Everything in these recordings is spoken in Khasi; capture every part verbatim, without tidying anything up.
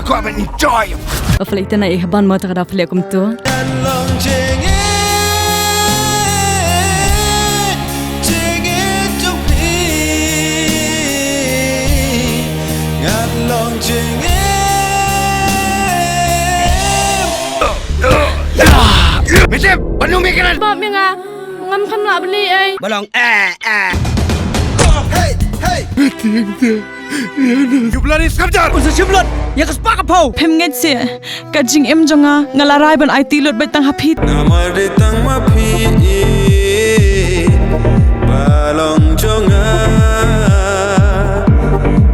Come and enjoy. Ba phi leh ïa kata, na i haban mo ta ka da phi leh kumto. Misim, ban ym ïa kren. Bap, ïa nga ngam kham lah beli ei. Ba long eh eh. Hey, hey. You bloody skamjar. Un sa shim lut ïa ka spah ka phew. Phim ngeit seh, ka jingim jong nga nga la rai ban aiti lut beit tang ha phi. Namar dei tang ma phi i ba long jong nga.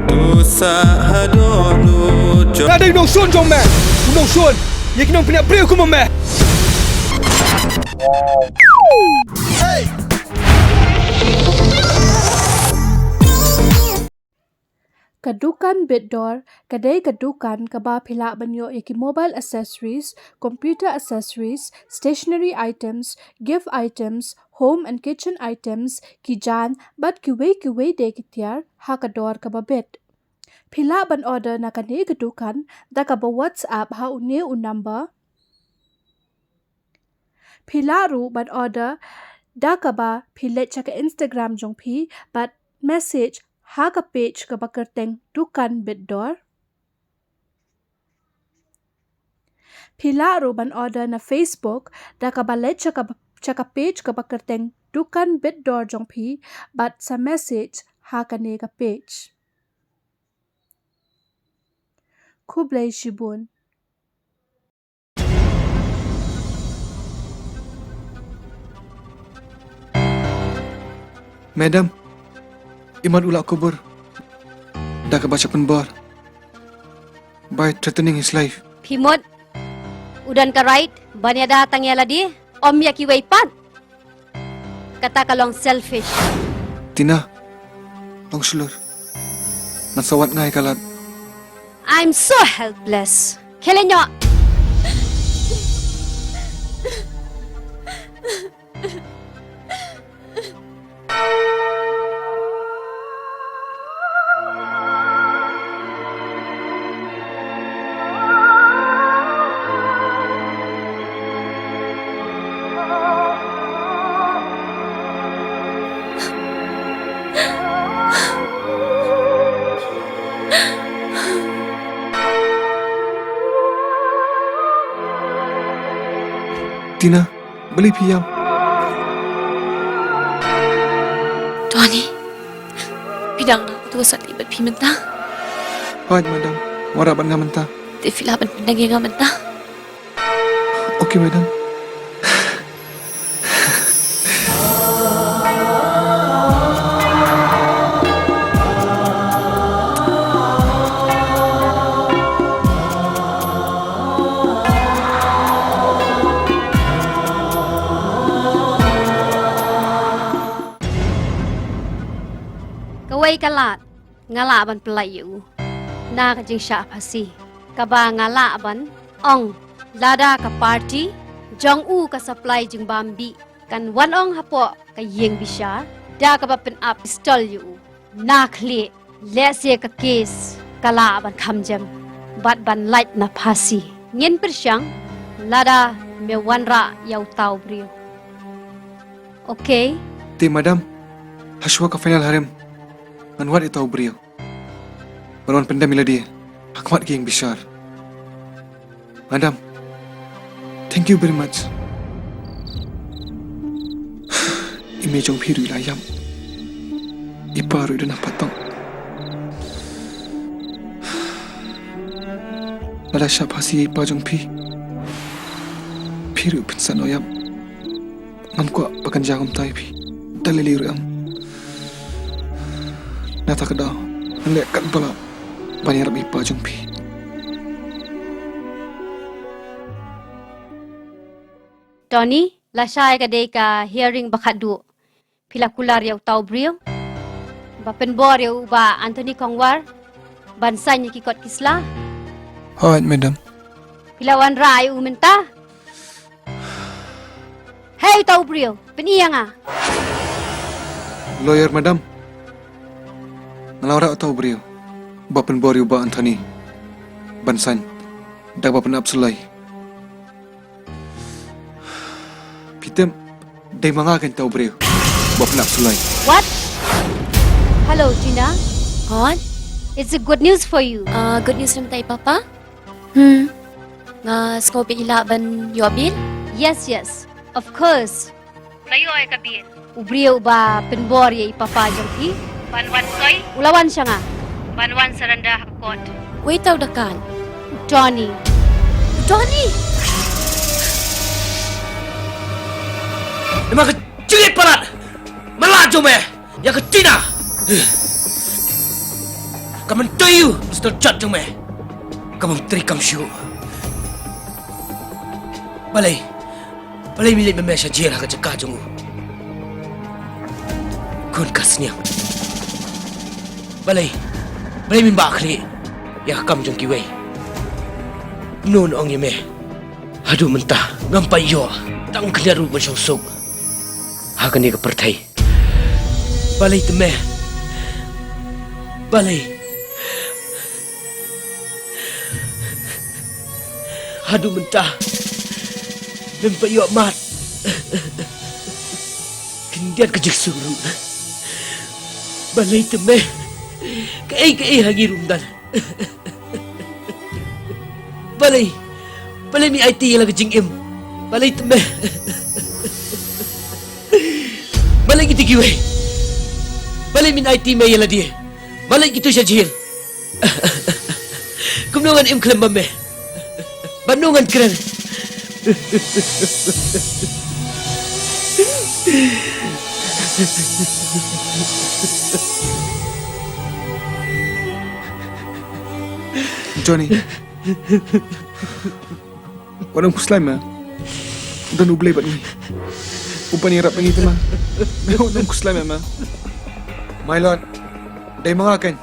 To sa ha dohnud jong. Nga dei u nongshun jong me. U nongshun ïa ki nongpynïap briew kum me. Ka dukan Bitdor ka dei ka dukan kaba phi lah ban ïoh ïa ki mobile accessories, computer accessories, stationery items, gift items, home and kitchen items, ki jaiñ bad kiwei kiwei de ki tiar ha ka dor kaba bit. Phi lah ban order na kane ka dukan da kaba WhatsApp ha une u number. Phi lah ruh ban order da kaba phi leit sha ka Instagram jong phi bad message ha ka page kaba kyrteng Dukan Bitdor. Phi lah ruh ban order na Facebook da kaba leit sha ka, sha ka page kaba kyrteng Dukan Bitdor jong phi bad sa message ha kane ka page. Khublei shibun. Madam, i Mot u la kubur da kaba shah pynbor by threatening his life. Phi Mot, u don ka right ban ïada tang ïa lade, ym ïa kiwei pat. Kata ka long selfish. Tina, long shlur. Ngan sa wad nga ïa ka lad. I'm so helpless. Khie leit noh. Tina, balei phi ïam? Tony, phi dang nang tu sat ibat phi mynta? Hooid, madam. Wanrah bad nga mynta. Te phi lah ban pyndang ïa nga mynta? Okay, madam. Kawei ka lad nga lah ban pyllait ïa u na ka jingshah phasi kaba nga lah ban ong lada ka party jong u ka supply jingbam bih kan wan ong hapoh ka ïing bishar da kaba pynap pistol ïa u. Na khlieh lehse ka case ka lah ban kham jem bad ban lait na phasi. Ngin pyrshang lada me wanrah ïa uta u briew. Okay. Te madam, hashwa ka final hearing ngan wad ïa uta u briew ban wan pyndem ïa lade ha khmat ka ïing bishar. Madam, thank you very much. I mei jong phi ruh i la ïap. I pa ruh i don ha patong. Lada shah phasi ïa i pa jong phi, phi ruh phin sa nang ïap. Ngam kwah ba kan jia kumta ïa phi da lei lei ruh em. Nangta ka daw ngan leh katba lah ban ïarap ïa i pa jong phi. Tony, lashai ka dei ka hearing ba khatduh. Phi la kular ïa uta u briew ba pynbor ïa u Bah Anthony Kongwar ban sign ïa ki kot ki sla? Hooid, madam. Phi la wanrah ïa u mynta? Hei uta u briew, pyni ïa nga. Lawyer, madam. Nga la wanrah uta u briew ba pynbor ïa u Bah Anthony. ban saiñ da kaba pynap suloi. Phi tip, dei ma nga kein uta u briew ba pynap suloi. What? Hello, Tina. Hon? It's a good news for you. Uh, good news from tai papa? Hmm. Nga sngew ba i lah ban ïoh bail? Yes, yes. Of course. U la ïoh ïa ka bail. U briew uba pynbor ïa i papa jong phi ban wan soi u la wan sha nga. Ban wan surrender ha ka court. Wei uta u dakaid? U Tony. U Tony! Namar ka jingïeit palat, ma la jong me ïa ka Tina. Ka myntoi u, Mister Judge jong me. Ka bym trei kam shuh. Balei? Balei min leit ma me sha jel ha ka jaka jong u? Khun ka sniang. Balei? Balei min bah khlieh ïa ka kam jong kiwei? Kumno yn ong ïa me? Haduh mynta ngam pat ïoh tang khyndiat ruh ban shong suk ha kane ka pyrthei. Balei te me? Balei? Haduh mynta mem pat ïoh mad khyndiat ka jingsuk ruh. Balei te me? Kaei kaei ha ngi ruh ym don. Balei? Balei min aiti ïa la ka jingim? Balei te me? Balei kito kiwei? Balei min aiti me ïa lade? Balei kito sha jel? Kumno ngan im khlem bad me? Bad no ngan kren? Johnny. Wat nym khuslai me. Don U Blei bad ngi. U ban ïarap ïa ngi te me. Me wat nym khuslai me, me. My lord, dei ma nga kein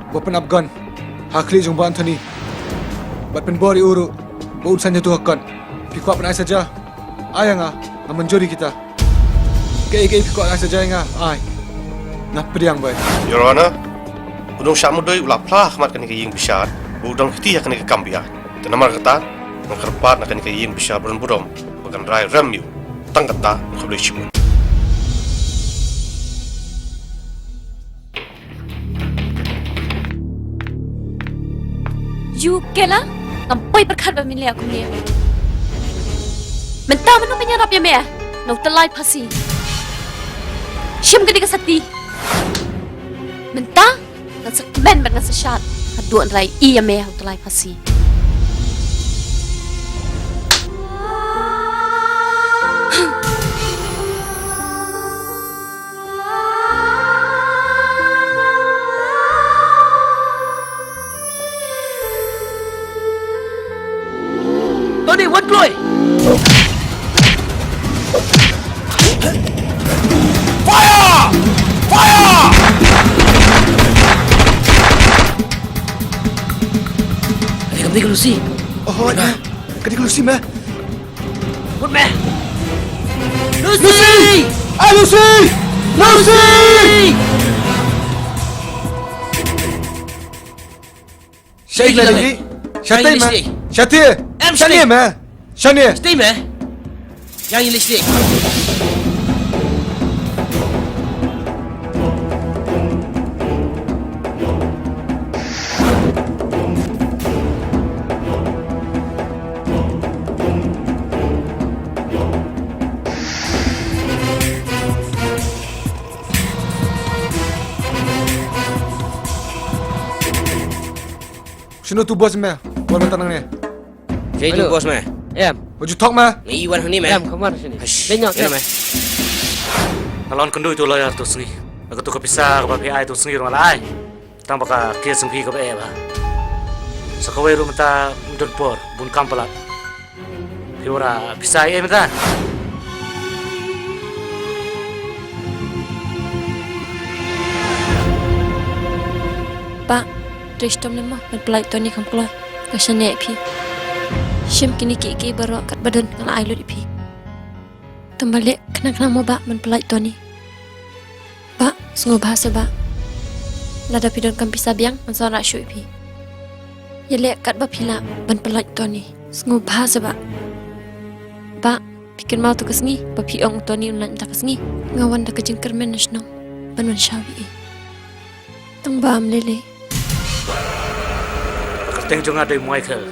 ba pynap gun ha khlieh jong Bah Anthony bad pynbor ïa u ruh ba un saiñ haduh ha court. Phi kwah ban ai saja, ai ïa nga, nga mynjur ïa kita. Kaei kaei phi kwah ai saja ïa nga, ai. Nga pdiang bha. Your Honor, u nongshah mudui u la phla ha khmat kane ka ïing bishar ba u dang kti ha kane ka kam biang. Te namar kata nga kyrpad na kane ka ïing bishar burom burom ba kan rai rem ïa u. Tang kata nga khublei shibun. You killer, ngam poi pyrkhat ba min leh kumne. Mynta mano ban ïarap ïa me na u tyllai phasi? Shim kane ka sati. Mynta ngan sa kmen bad ngan sa shad haduh ban rai ïa me ha u tyllai phasi. Tony, wan kloi! Fire! Fire! Ka dei ka Lucy. Oh, ka dei ka Lucy, me. Mut me. Lucy! Lucy! Ah, Lucy! Lucy! Shaei la dei? Shaei me? Shaei. Em, shaei me? Shaei. Stay me. Yang ini stay. Shano tu boss me? Wan mynta nangne. Shaei tu boss me? Em. Wat ju thok me? Ngi wan hangne me. Em, kham wan shane. Dei nyok me. Nga la wan kynduh ïa utu lawyer tu sngi. Ïa katu ka pisa kaba phi ai tu sngi ruh nga la ai. Tang ba ka case jong phi kaba eh bha. Sa kawei ruh mynta ym don por, bun kam palat. Phi wanrah pisa ei ei mynta? Bah, trei shitom lem mo, ban pyllait Tony kham kloi. Nga shaniah ïa phi. Shim kine kiei kiei baroh katba don nga la ai lut ïa phi. Tang ba leh khnang khnang mo bah ban pyllait Tony. Bah, sngewbha seh bah. Lada phi donkam pisa biang, ngan sa wanrah shuh ïa phi. Ïaleh katba phi lah ban pynlait Tony. Sngewbha sa ba. Ba phi kynmaw to ka sngi ba phi ong u Tony un lait mynta ka sngi. Nga wan da ka jingkyrmen na shnong ban wan shaw ïa i. Tang ba am lei lei. Ka kyrteng jong nga dei Michael.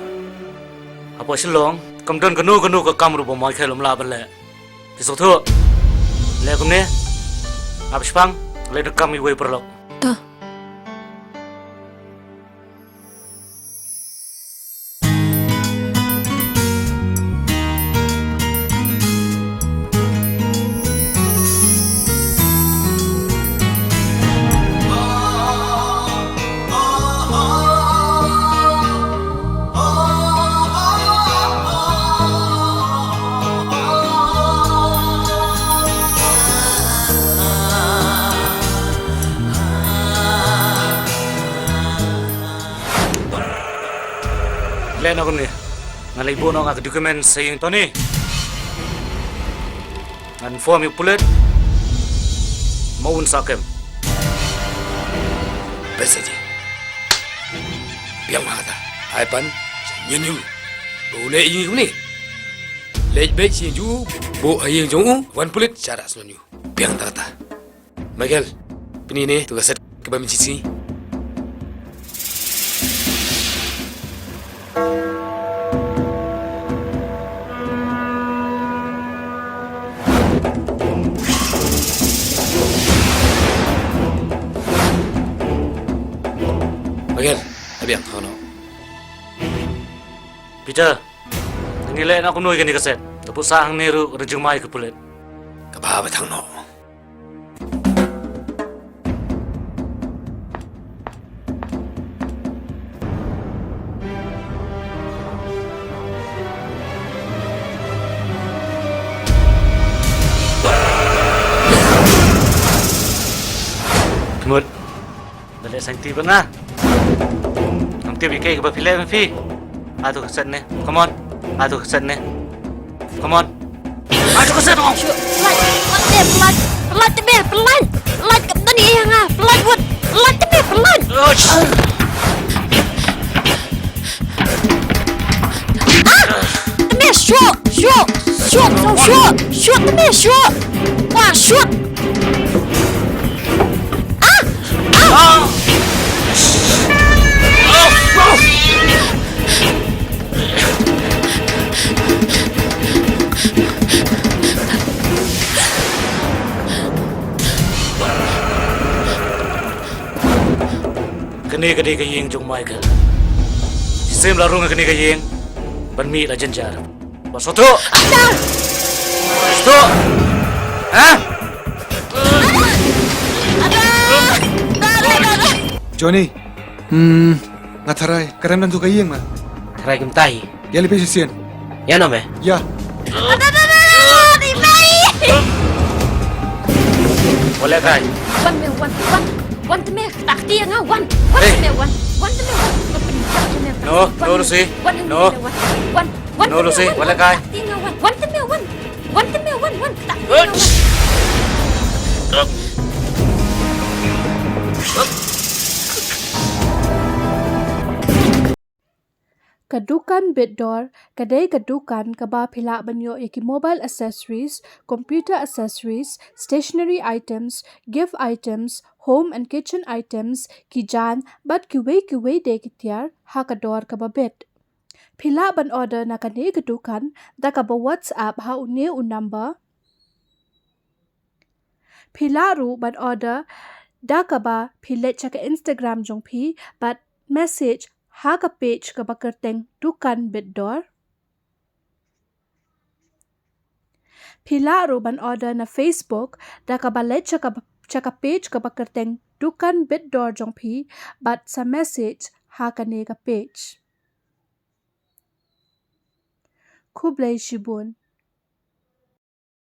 Hapoh Shillong kam don kano kano ka kam ruh ba Michael um lah ban leh. Phi sngewthuh? Leh kumne. Ap shipang, leh da kam iwei paralok. To. Leh noh kumne. Ngan leit buh noh nga ka document sa ïing Tony. Ngan inform ïa u pulit. Ma un sa kem. Best ji. Biang ma kata. Ai pan. Nyen yu. Ba u leh ïa ngi kumne. Leit beit sha ïing jong u. Buh ha ïing jong u. Wan pulit. Sha rak snon yu. Biang ta kata. Michael, pyni ne to ka set kaba mynjit sngi. Michael, abiang thong noh. Peter, ngi leh na kumno ïa kane ka set? Ka put sah hangne ruh ka jingmai ka pulit. Kaba ba thang noh. Kmut. Da leh sangti ba nga. Ngam tip ïa kaei kaba phi leh ma phi. Ai to ka set ne. Come on. Ai to ka set ne. Come on. Ai to ka set ong. Shu, pynlait, pynlait, pynlait, pynlait, pynlait, pynlait, pynlait, kam don ïa nga, pynlait wut, pynlait te me, pynlait. Ush. Ah! Te me, shoot, shoot, shoot, shoot, shoot, te me, shoot. Wah, shoot. Ah! Ah! Kane ka dei ka ïing jong Michael. Shisien la rung kane ka ïing ban mih la jynjar. Ba sngewthuh. Sngewthuh. Ha? Johnny. Hmm, nga tharai ka rem dang tu ka ïing ma. Tharai kumta hi. Ïa leit peit shisien. Ïa no me? Ïa. Wat leh kai. Wan me, wan, wan. Wan te me, kata kti ïa nga, wan. Wan te me, wan. Wan te me, wan. Nga pynïap ïa me. No, no, Lucy. Wan, wan, wan. Wan. Wan te me, wan, wan. Kata kti ïa nga, wan. Wan te me, wan. Wan te me, wan, wan. Kata kti ïa nga, wan. Ka dukan Bitdor ka dei ka dukan kaba phi lah ban ïoh ïa ki mobile accessories, computer accessories, stationery items, gift items, home and kitchen items, ki jaiñ bad kiwei kiwei de ki tiar ha ka dor kaba bit. Phi lah ban order na kane ka dukan da kaba WhatsApp ha une u number. Phi lah ruh ban order da kaba phi leit sha ka Instagram jong phi bad message ha ka page kaba kyrteng Dukan Bitdor. Phi lah ruh ban order na Facebook da kaba leit sha ka, sha ka page kaba kyrteng Dukan Bitdor jong phi bad sa message ha kane ka page. Khublei shibun.